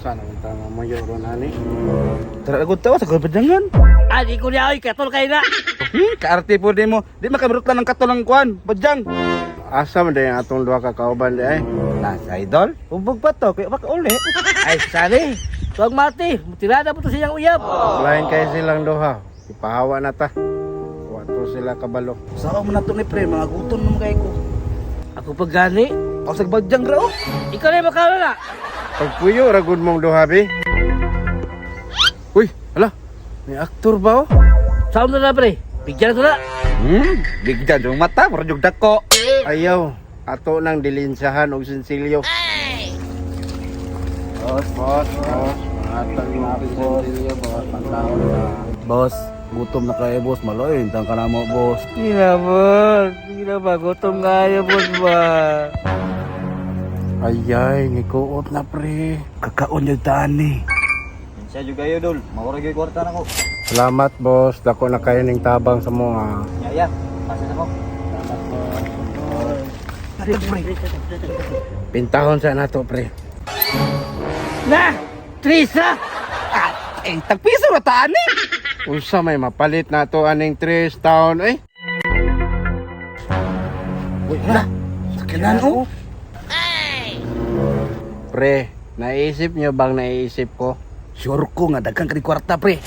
Asa na unta nga moyo ron ani? Tara agad tawa sa kalbadangan. Ah, di ko niya oy, katol kay na. Kaarte po di mo. Di makamrot lang ng katol ang kuan. Badyang. Asa man day ang atong duha ka kauban di ay? Nasa idol. Ubog pa to. Kaya baka uli. Ay, sani. Tuwag mati, tirada po to siyang uyab. Lain kay silang duha. Ipahawa na ta. Wa to sila kabalo. Sawa mo na to ni pre. Mga gutom naman kayo ko. Ako pag gani. Ako sa badyang ra oh. Ikaw na yung makawala na. Pagpuyo ra gud mong duha bi. Uy, hala. May aktor ba oh? Saan na na pre? Bigyan na to na. Bigyan yung mata. Mura yung dako. Ayaw. Ato nang dilinsahan og sinsilyo. Boss, boss, boss. Atang mga sinsilyo, mga pagkaon na. Boss, gutom na kayo boss. Maloy, hintang ka na mo boss. Hindi na boss. Hindi na ba? Gutom nga yun boss ba? Ayay, nikuot na pre. Kakaon yung taan ni. Siya juga kayo dol, mawala gyud kwarta nako. Salamat boss, dako na kayo ning tabang sa mga. Ya ya, pasa na ko. Pintahon sa nato pre. Na! Trisa! Ah, eh, tagpiso ra taan ni. Unsa may mapalit na to aning 3 taon eh. Uy, na. Sakinan oh. Pre, naisip nyo bang naisip ko? Sure ko nga daghan ka ni kwarta pre.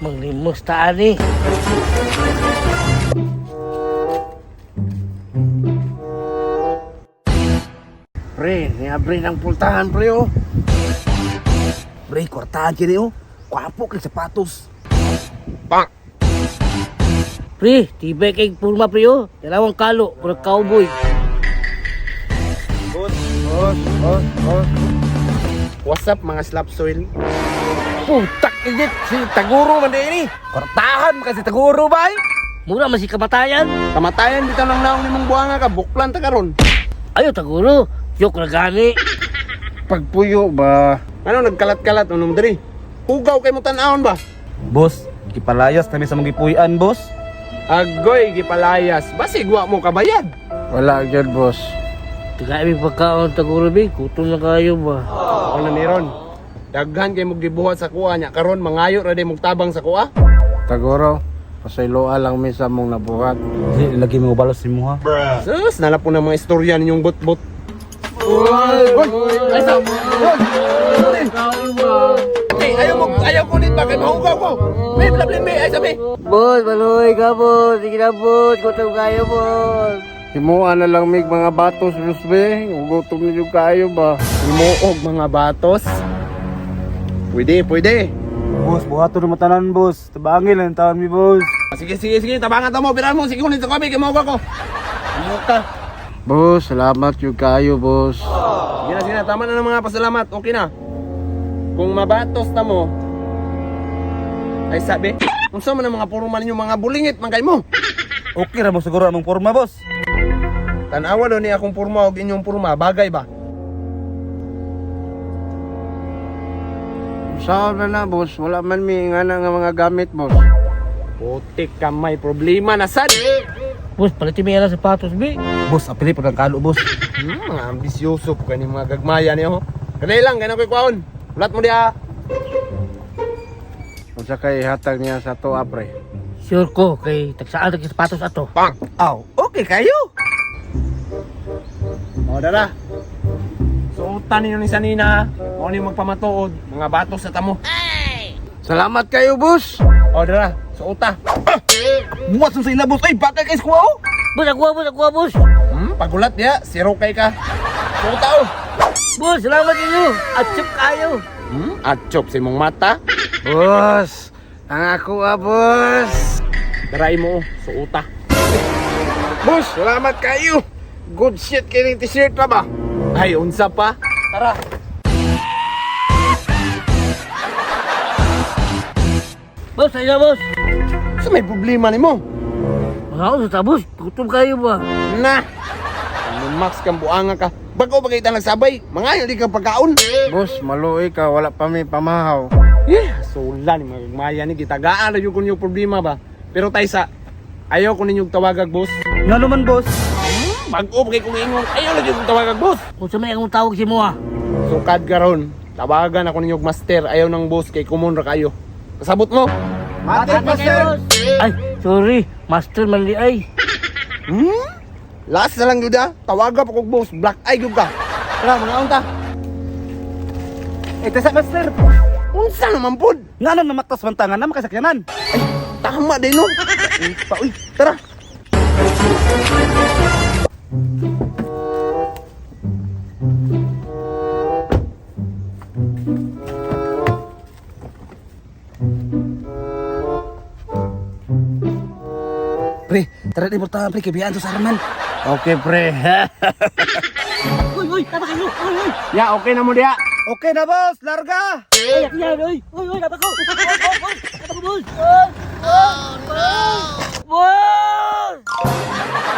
Manglimos taan eh. Pre, niabri ng pultahan pre oh. Pre, kwartahan kini oh. Kwapo kay sapatos. Pre, tibay kay pulma pre oh. Dalawang kalo, puro cowboy. Boss, boss, boss. What's up mga slap soil? Putak igit si Taguro man ini. Kwartahan man kasi Taguro bay. Mura man si kamatayan. Kamatayan bitaw ng naong nimong buhanga ka, buklan ta karon. Ayo taguro, yok na gani. Pagpuyo ba? Ano nagkalat-kalat unom diri? Hugaw kay mo tan-awon ba? Boss, gipalayas kami sa mga gipuy-an, boss. Agoy gipalayas, basig wa mo kabayad. Wala gyud boss. Taga mi pagkaon taguro bi, gutom na kayo ba. Ako na niron. Daghan kay mo gibuhat sa kuha nya karon mangayo ra day mong tabang sa kuha. Taguro, pasayloa lang mi sa mong nabuhat. Di lagi mo balos si muha. Sus, nala po ng mga istorya ninyong bot-bot. Uy! Ay sa! Uy! Ay, ayaw mo, ayaw ko nit ba kay mahugaw ko. May problem may ay sabi. Boss, maloy ka boss. Sige na boss, gutom kayo boss. Himuan na lang mig mga batos boss be. Gutom na jud kayo ba? Himuog mga batos. Pwede, pwede. Boss, buhaton na matanan, boss. Tabangin lang taon mi, boss. Sige, sige, sige. Tabangan ta mo. Biran mo. Sige, kunin sa kami. Kay mahugaw ko. Ano ka? Boss, salamat jud kayo boss. Sige na, sige na. Tama na ng mga pasalamat. Okay na. Kung mabatos na mo, ay sabi, unsa man ang mga puro man ninyo mga bulingit man kay mo. Okay ra mo siguro among porma, boss. Tanawa daw ni akong purma og inyong purma, bagay ba? Saan na na boss? Wala man mi nga na nga mga gamit boss. Putik ka may problema na sad. Boss, palitin mi ang sapatos bi. Boss, apili pa ng kalo, boss. Mga ambisyoso po kani mga gagmaya niyo. Kanay lang, kanay ko'y kwaon. Ulat mo diha. Unsa kay hatag niya sa to pre? Sure ko kay tagsaan tag sapatos ato. Pang! Aw, okay kayo. O, dara. Suotan ninyo ni Sanina. Mao ni magpamatuod. Mga batos sa tamo. Salamat kayo boss. O, dara. Suota. Buhat sa ina, boss. Ay, bagay kay kuha, oh. Boss, ako boss, ako boss. Pagulat diha. Zero kay ka. Suota, oh. Boss, salamat ninyo. Atsip kayo. Atchop sa imong mata. Boss, ang ako ah boss. Daray mo, oh. Suota. Boss, salamat kayo. Good shit kining t-shirt pa ba? Ay, unsa pa? Tara. Boss, ayun na boss. Sa may problema nimo? Mga ako sa boss, gutom kayo ba? Na. Ano, Max kang buanga ka. Bago ba kita nagsabay? Mga di ka pagkaon. Boss, maluoy ka, wala pa mi pamahaw. Yeah, sula ni mga gagmaya ni gitagaan na yun kung yung problema ba. Pero taysa, ayaw ko ninyong tawagag boss. Nga naman, boss. Bago pa kay kong ingon, ayaw lagi kong tawagag boss. Kung sa may akong tawag si Moa. Sukad karon. Tawagan ako ninyo og master, ayaw ng boss kay kumon ra kayo. Kasabot mo. Matik, master! Ay, sorry, master man di ay. Hmm? Last na lang gyud ah. Tawagan pa kog boss, black eye gyud ka. Tara, mga unta. Eh, tasa master. Unsa naman pod? Nga na namaktas man tangan na makasakyanan. Ay, tama din no. Ay, pa, uy, tara. Pre, tara di portahan pre, kibiyaan to sa Arman. Okay, pre. Uy, uy, tama kayo. Uy, uy. Ya, okay na mo diya. Okay na boss, larga. Ay, ako yan, uy. Uy, uy, tama ko. Uy, uy, uy, tama ko, boss. Uy, uy, uy. Boss!